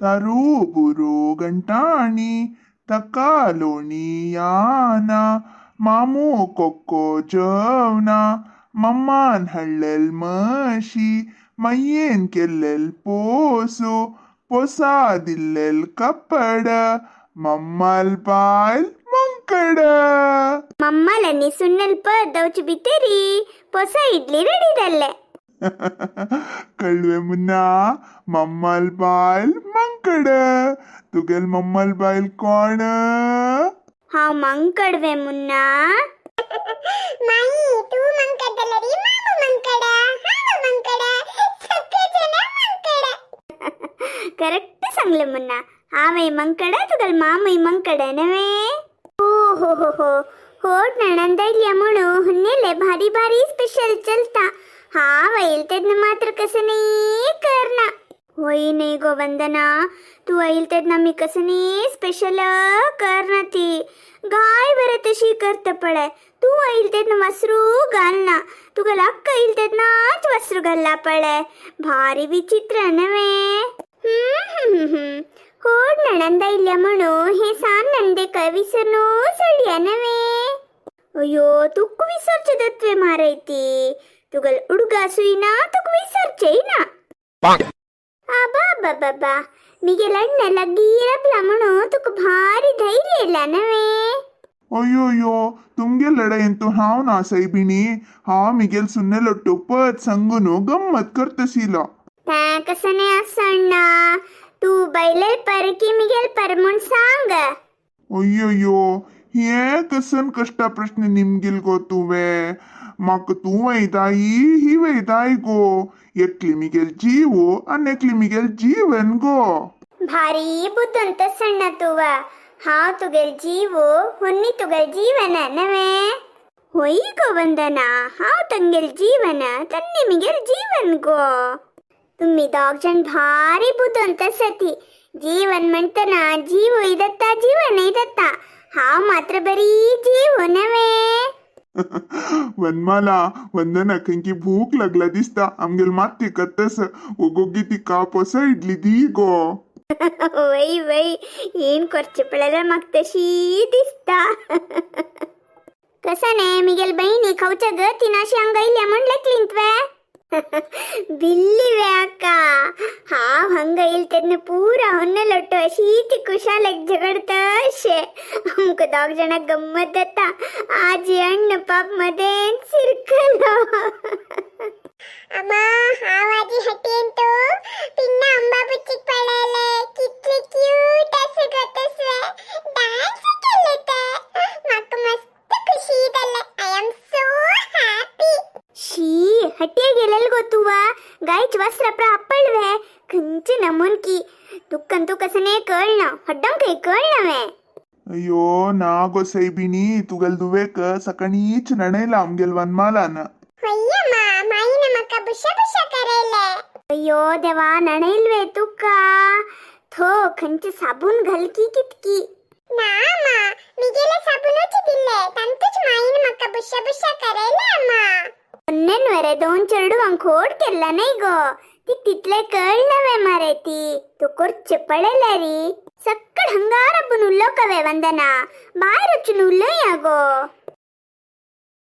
तारू गंटाणी तका लोणी याना मामू कोक्को जेवना मम्मान हाडलेल म्हशी मय्येन केल्लेल पोसू पोसा दिल्लेल कपड मम्माल बायल मंकड. मम्मालांनी सुन्नल पद भितरी पोसा इडली रेडी जाल्ले. कळवे मुन्ना, मम्माल बायल मंकड. तुगेल मम्माल बायल कोण? हांव मंकडवे मुन्ना. माई, तू मंकड जाल्यार मामू मंकड, हांव मंकड, सगळे जण मंकड. करेक्ट सांगले मुन्ना. हांवय मंकड, तुगेल मामूय मंकड नवे. हो हो हो हो होट नणंद इल्ल्या म्हणू हुन्नेले भारी भारी स्पेशल चलता. हांव येईल तेन्ना मात्र कसं नाही करना. होय नाही गो वंदना, तू येईल तेन्ना मी कसं नाही स्पेशल करना. ती गाय बरं तशी करत पळय. तू येईल तेन्ना वासरू घालना, तुका अक्का येईल तेन्नाच वासरू घालला पळय. भारी विचित्र नवे. हम्म हम्म. होड नणंद इल्ल्या म्हणू हे सान नंदेक विसरून सोडया नवे. अय्यो, तुक विसरचे दत्वे मारयती. तुगल उडगा सुईना, तुक विसरचे ना. ಅಬ್ಬಾ ಬಾಬಾ, मिगेल ಅಣ್ಣ ಲಗ್ಗೀರಪ್ಲ म्हणू तुक भारी धैर्य ಇಲ್ಲ नवे. अय्यो, तुमगेल लढायेन तू हांव ना सायबिणी. हांव मिगेल सुन्नेलोट्टो पद सांगून गम्मत करतशिलो. ता कसं नाही असं ना, तू बैले पर की मिगेल पर म्हूण सांग. अय्यो, हे कसन कष्टा प्रश्न निमगिल गो तुवे. म्हाका तूं वयताय ही वयताय गो. एकली मिगेल जीव आनी एकली मिगेल जीवन गो. भारी बुद्ध सಣ್ಣ तुव. हांव तुगेल जीव, हुन्नी तुगेल जीवन नवे. होय गो वंदना, हांव तंगेल जीवन, तन्नी मिगेल जीवन गो. तुम्ही दोग जण भारी बुद्ध सती. जीवन म्हणतना जीव इदत्ता, जीवन इदत्ता. हांव मात्र बरी जीव नवे. वनमाला, वंदना खंयकी भूक लागला दिसता. आमगेल माती कत्तस ओगोगी तिका पोसा इडली दी गो. वय वय, ಏನ್ ಕೊರ್ಚೆ पळयल्यार म्हाका तशी दिसता. कसं नाही मिगेल बहिणी खाऊच्या ग तिनाशी अंग इल्ल्या म्हण लेकलींतवे बिल्ली वे अक्का. हांव हंग येईल तेन्ना पुरा होन्नेलोट्टो अशी ती कुशालेक झगडत अशे. आमकां दोग जाणांक गम्मत जाता. आजी अण्ण पाप मदेन सिरकलो. अम्मा, हांव आजी हटयेन तू पिन्ना आंबा बुच्चीक पळयले. कितले क्यूट आसा गो तसवे. डान्स केले ते. म्हाका मस्त खुशी जाले. I am so happy. She, हट्टिया गेलेल गो तुवा. गायच वस्त्र आपळवे खंयचे नमुनकी. तुक्कन तू कसं नाही कळना, हड्डम काही कळना वे. अय्यो ना गो सायबिणी, तुगेल दुवेक सकाळीच नणयला आमगेल वनमालान. होय्यम्मा, माईन म्हाका बुशा बुशा करयले. अय्यो देवा, नणैल्वे तुका. थो खंयचे साबून घालकी कितकी. ना अम्मा, मिगेले साबुनूच दिले. तांतूच माईन म्हाका बुशा बुशा करयले अम्मा. अन्नेन दोन चेडवांक खोड केल्ला नाही गो. ती तितले कळना मारे ती. तू ಕೊರ್ಚೆ ಪಳೆಲರಿ. ಸಕ್ಕಡ್ ಹಂಗಾರಬ್ಬನು ಉಲ್ಲೋಕವೆ ವಂದನಾ. ಬಾಯ್ ರಚ್ಚುನು ಉಲ್ಲೋಯಾಗೋ.